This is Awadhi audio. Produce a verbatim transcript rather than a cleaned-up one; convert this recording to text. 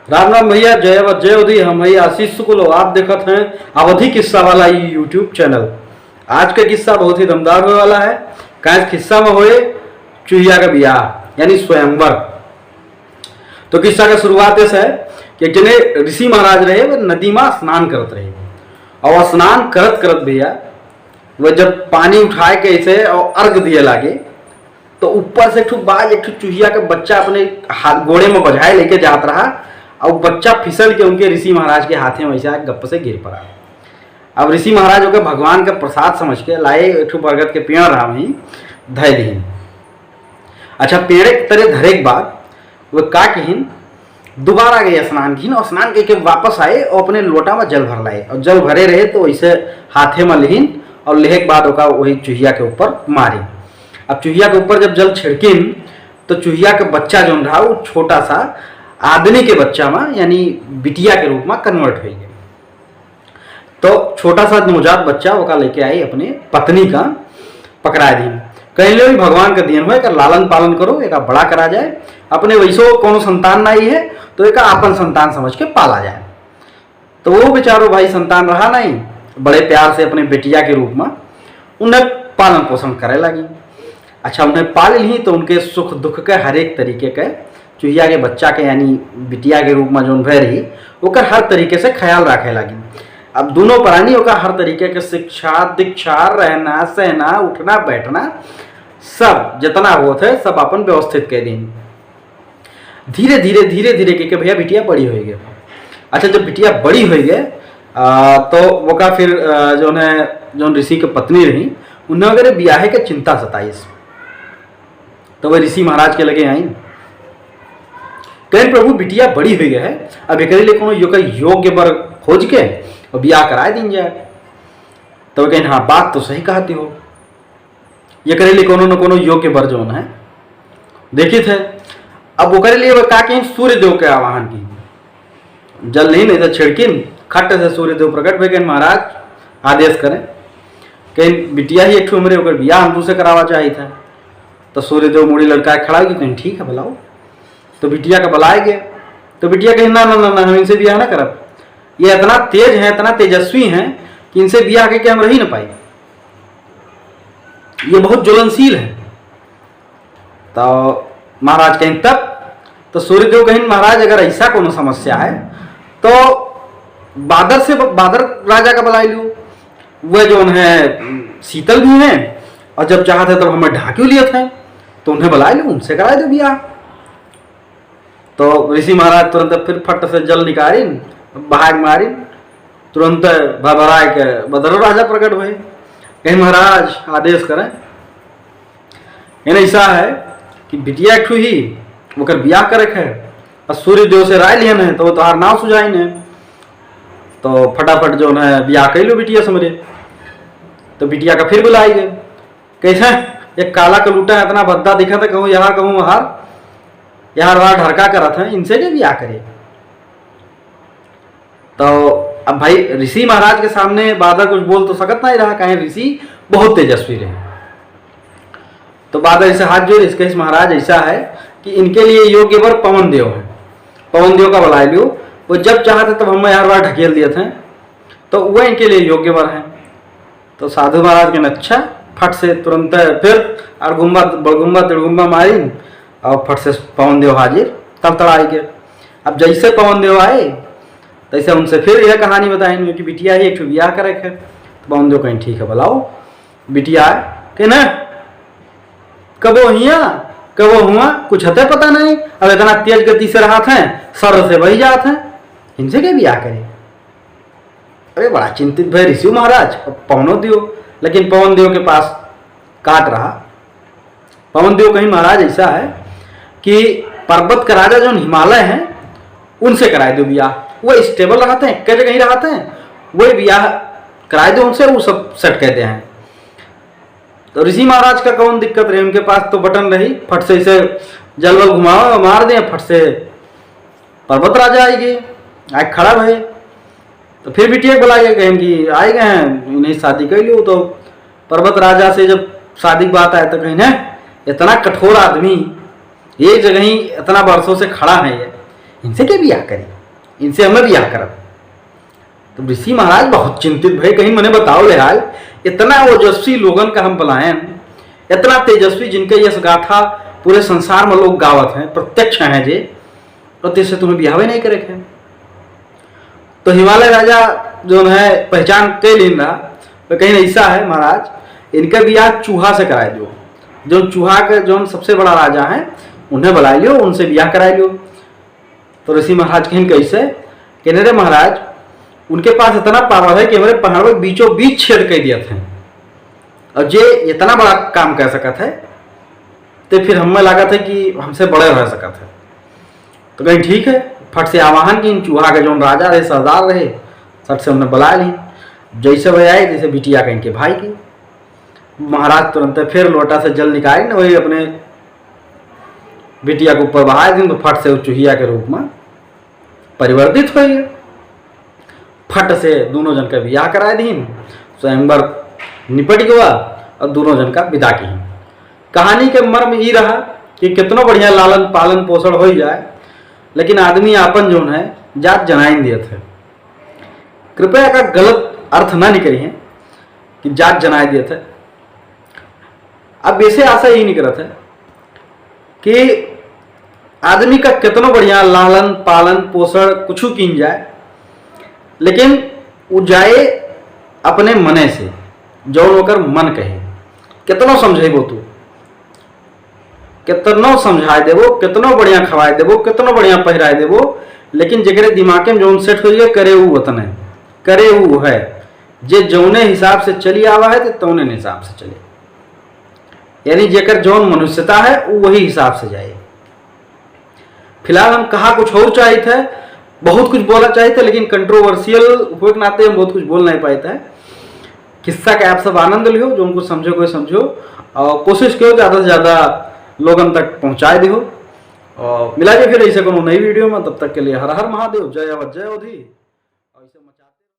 राम राम भैया, जय अवध, जय अवधी। हम भैया आशीष शुक्ल और आप देखत हैं अवधी किस्सा वाला ई YouTube चैनल। आज का किस्सा बहुत ही दमदार होए वाला है। काहे किस्सा में होए चुहिया का बियाह, यानी स्वयंवर। तो किस्सा का शुरुआत ऐसा है कि एक जने ऋषि महाराज रहे, वो नदी में स्नान करत रहे। और स्नान करत करत भैया, वो जब पानी उठाए के ऐसे और अर्घ दिए लागे, तो ऊपर से एक ठो बाज, एक ठो चुहिया के बच्चा अपने हाथ, गोड़े में बझाए लेके जात रहा। और बच्चा फिसल के उनके ऋषि महाराज के हाथे में ऐसे आके गप्प से गिर पड़ा। अब ऋषि महाराज ओके भगवान का प्रसाद समझ के लाए, एक ठो बरगद के पेड़ रहा वहीं, धै दीन। अच्छा, पेड़े के तरे धरे के बाद वो का किहिन, दोबारा गए स्नान किहिन और स्नान करके वापस आए और अपने लोटा में जल भर लाए। और जल भरे रहे तो वैसे हाथे में लिहिन और लेहे के बाद ओका वही चुहिया के ऊपर मारिन। अब चुहिया के ऊपर जब जल छिड़किन तो चुहिया के बच्चा जौन रहा, वो छोटा सा आदमी के बच्चा में, यानी बिटिया के रूप में कन्वर्ट हो गए। तो छोटा सा नवजात बच्चा ओका लेके आई, अपने पत्नी का पकड़ा दीन। कहीं ले भी भगवान का दियन हो, एकर लालन पालन करो, एका बड़ा करा जाए। अपने वैसो कोनो संतान नहीं है, तो एका आपन संतान समझ के पाला जाए। तो वो बेचारो भाई संतान रहा नहीं, बड़े प्यार से अपने बेटिया के रूप में उन्हें पालन पोषण करे लगी। अच्छा, उन्हें पाल ली तो उनके सुख दुख के हर एक तरीके के चुहिया के बच्चा के, यानी बिटिया के रूप में जौन भय रही, ओकर हर तरीके से ख्याल रखे लगी। अब दोनों प्राणी ओकर हर तरीके के शिक्षा दीक्षा, रहना सहना, उठना बैठना, सब जितना होत है सब अपन व्यवस्थित कर दीन। धीरे धीरे धीरे धीरे के, के भैया बिटिया बड़ी हो गई। अच्छा, जब बिटिया बड़ी हो गई, आ, तो ओका फिर, आ, जौन है, जौन ऋषि के पत्नी रही, उन्हें वगैरह ब्याहे के चिंता सताइस। तो वह ऋषि महाराज के लगे आई, कहें, "प्रभु, बिटिया बड़ी हो गई है, अब एकरे लिए कोनो यो-, योग्य वर खोज के और ब्याह कराए दीन जाए।" तो वह कहें, "हाँ, बात तो सही कहती हो, एकरे लिए कोनो न कोनो योग्य वर जौन है, देखित है।" अब ओकरे लिए वह का कहें, सूर्य देव के आवाहन की, जल नहीं, नहीं तो छिड़किन, खट से सूर्य देव प्रकट भे, कहें, "महाराज, आदेश करें।" कहें, "बिटिया ही एक ठो हमरे, ओकर बियाह हम तुमसे करावा चाहित है।" तो सूर्य देव मुड़ी लटकाए खड़ा हो गए, कहें, "ठीक है, बुलाओ।" तो बिटिया का बुलाए गए। तो बिटिया कहें, "ना, ना, ना, ना, हम इनसे बियाह ना करब। ये इतना तेज है, इतना तेजस्वी हैं कि इनसे बियाह करके हम रही ना पाई। ये बहुत ज्वलनशील है।" तो महाराज कहें, "तब?" तो सूर्यदेव कहें, "महाराज, अगर ऐसा कोनो समस्या है तो बादर से, बादर राजा का बुलाए लियो, वह जौन है शीतल भी हैं और जब चाहत है तब हमें ढाँकियो लियत है, तो उन्हें बुलाए लियो, उनसे कराए दो बियाह।" तो ऋषि महाराज तुरंत फिर फट से जल निकारिन, बहाग मारिन, तुरंत भरभराए के बदरो राजा प्रकट भए। कहें, "महाराज, आदेश करें।" यानी ऐसा है कि बिटिया एक ठो ही, ओकर बियाह करे के है, और सूर्य देव से राय लिहन है, तो वो तोहार नाव सुझाइन है, तो फटाफट जौन है बियाह कइ लो बिटिया से हमरे। तो बिटिया का फिर बुलाई गए, कैसे एक काला कलूटा है, इतना भद्दा दिखत है, कहूँ यहाँ कहूँ वहाँ, यहाँ वहाँ ढरका करत है, इनसे के बियाह करे। तो अब भाई ऋषि महाराज के सामने बादर कुछ बोल तो सकत नहीं रहा, काहे ऋषि बहुत तेजस्वी रहे। तो बादर इसे हाथ जोड़, इसके इस महाराज ऐसा है कि इनके लिए योग्य वर पवन देव है, पवन देव का बुलाए लियो, वो जब चाहते तब हमें हर बार ढकेल दिए थे, तो वो इनके लिए योग्य वर है। तो साधु महाराज के अच्छा फट से तुरंत फिर अड़गुम्बा, बड़गुम्बा, तिड़गुम्बा मारिन और फट से पवन देव हाजिर तड़तड़ाई के। अब जैसे पवन देव आए, तैसे उनसे फिर यह कहानी बताइन कि बिटिया ही एक ठो बियाह करे के। तो पवन देव कहें, "ठीक है, बुलाओ बिटिया।" आए, कहें, "ना, कबो हिया, कबो हुआ, कुछ हते पता नहीं, अब इतना तेज गति से रहत हैं, सर से बही जात हैं, इनसे के बियाह करे?" अरे, बड़ा चिंतित भए ऋषि महाराज, अब पवनो देव, लेकिन पवन देव के पास काट रहा। पवन देव कहें, "महाराज, ऐसा है कि पर्वत का राजा जौन हिमालय है, उनसे कराए दो बियाह, वो stable रहते हैं, एक जगह ही रहते हैं, वही बियाह कराए दो उनसे, वो सब set कहते हैं।" तो ऋषि महाराज का कौन दिक्कत रही, उनके पास तो बटन रही, फट से इसे जल वल घुमाओ, मार दें, फट से पर्वत राजा आए गए, आए खड़ा भए। तो फिर बिटिया के बुलाए गए, कहें कि आए गए हैं, इन्हें शादी कर लियो। तो पर्वत राजा से जब शादी की बात आए तो कहें, "हैं, इतना कठोर आदमी, एक जगह ही इतना बरसों से खड़ा है ये, इनसे के बियाह करी?" इनसे हमें बियाह करब। तो ऋषि महाराज बहुत चिंतित भए, कहिन मने बताओ ले हाल, इतना ओजस्वी लोगन का हम बलायन, इतना तेजस्वी, जिनके यश गाथा पूरे संसार में लोग गावत हैं, प्रत्यक्ष हैं जे, और तेसे तुम्हें बियाहवे नहीं करे के। तो हिमालय राजा जौन है पहचान कइ लीन रहा, तो कहिन ऐसा है महाराज, इनका बियाह चूहा से कराए दो, जौन चूहा के जौन सबसे बड़ा राजा है उन्हें बुलाए लियो, उनसे बियाह कराए लियो। तो ऋषि महाराज कहिन कैसे? कहने रे महाराज, उनके पास इतना पावर है कि हमरे पहाड़ में बीचों बीच छेद कर दिया था, और जे इतना बड़ा काम कर सकत है तो फिर हमें लागत है कि हमसे बड़े रह सकत है। तो कहिन ठीक है, फट से आवाहन किहिन, चूहा के जौन राजा रहे, सरदार रहे, फट से उन्हें बुला लीन। जैसे वह आए तैसे बिटिया के इनके भाई की। महाराज तुरंत फिर लोटा से जल निकालिन, वही अपने बिटिया के ऊपर बहाए दिन तो फट से उ चूहिया के रूप में परिवर्तित होइ गए। फट से दोनों जन का बियाह कराए दीन, स्वयंवर निपट गवा और दोनों जन का विदा किहिन। कहानी के मर्म ई रहा कि कितनो बढ़िया लालन पालन पोषण होइ जाए, लेकिन आदमी आपन जौन है जात जनाइन दियत है। कृपया का गलत अर्थ ना निकली है कि जात जनाए दियत है। अब ऐसे आशा यही निकलत है कि आदमी का कितनो बढ़िया लालन पालन पोषण कुछ कीन जाए, लेकिन उ जाए अपने मने से, जौन ओकर मन कहे। कितनो समझेबो तू, कितनो समझाए देबो, कितनो बढ़िया खवाए देबो, कितनो बढ़िया पहिराए देबो, लेकिन जेकरे दिमागे में जौन सेट हो जाए, करे उ उतने, करे उ है। जे जौने हिसाब से चली आवा है, तो तौने हिसाब से चले। यानी जेकर जौन मनुष्यता है, उ वही हिसाब से जाए। फिलहाल हम कहा कुछ और चाहित है, बहुत कुछ बोला चाहित है, लेकिन कंट्रोवर्शियल होए के नाते हम बहुत कुछ बोल नहीं पाइत है। किस्सा के आप सब आनंद लियो, जौन कुछ समझो कोई समझो, और कोशिश करो ज़्यादा से ज़्यादा लोगन तक पहुँचाए दियो। और मिला जाए फिर ऐसे कोनो नई वीडियो में, तब तक के लिए हर हर महादेव, जय अवध, जय अवधी।